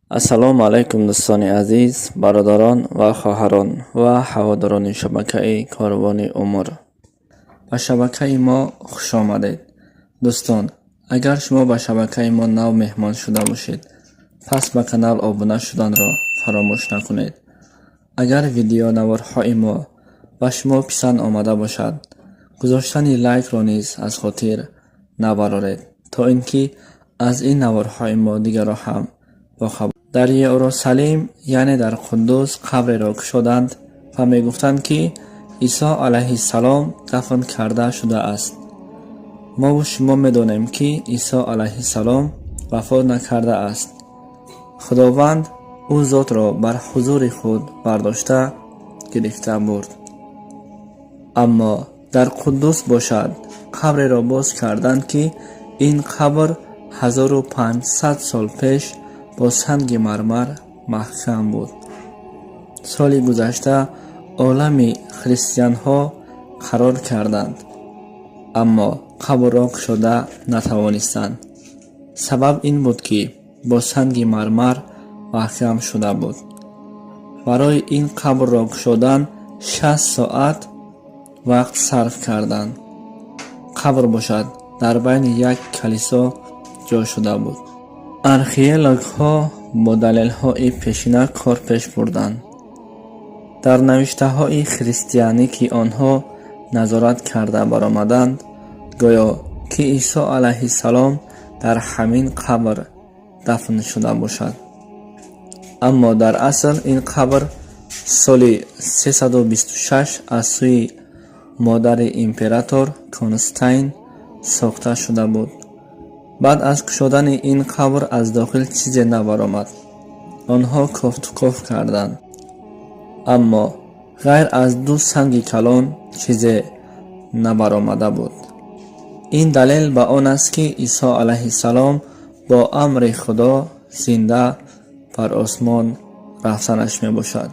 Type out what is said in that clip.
Ассалому алайкум, дӯстони азиз, бародарон ва хоҳарон ва ҳаводорони шабакаи Корвони умр. Ба шабакаи мо хуш омадед. Дӯстон, агар шумо ба шабакаи мо нав меҳмон шуда бошед, пас ба канал обуна шуданро фаромӯш накунед. Агар видеонаворҳои мо ба шумо писанд омада бошад, гузоштани лайкро низ аз хотир набароред, то ин ки аз ин наворҳои мо дигарро ҳам бохабар. Дар Иерусалим, яъне дар Қуддус, қабреро кушоданд ва мегуфтанд, ки Исо алайҳиссалом дафн карда шудааст. Мову шумо медонем, ки Исо алайҳиссалом вафот накардааст. Худованд ӯ зотро бар ҳузури худ бардошта гирифта бурд. Аммо дар Қуддус бошад, қабреро боз карданд, ки ин қабр 1500 сол пеш бо санги мармар маҳкам буд. Соли гузашта олами христианҳо қарор карданд, аммо қабрро кушода натавонистанд. Сабаб ин буд, ки бо санги мармар маҳкам шуда буд. Барои ин қабрро кушодан 60 соат вақт сарф карданд. Қабр бошад, дар байни як калисо ҷой шуда буд. Археологҳо бо далелҳои пешина кор пеш бурданд. Дар навиштаҳои христианӣ, ки онҳо назорат карда баромаданд, гӯё ки Исо алайҳиссалом дар ҳамин қабр дафн шуда бошад. Аммо дар асл ин қабр соли 326 аз сӯи модари император Константин сохта шуда буд. Баъд аз кушодани ин қабр аз дохил чизе набаромад. Онҳо кофтуков карданд, аммо ғайр аз ду санги калон чизе набаромада буд. Ин далел ба он аст, ки Исо алайҳиссалом бо амри Худо зинда бар осмон рафтанаш мебошад.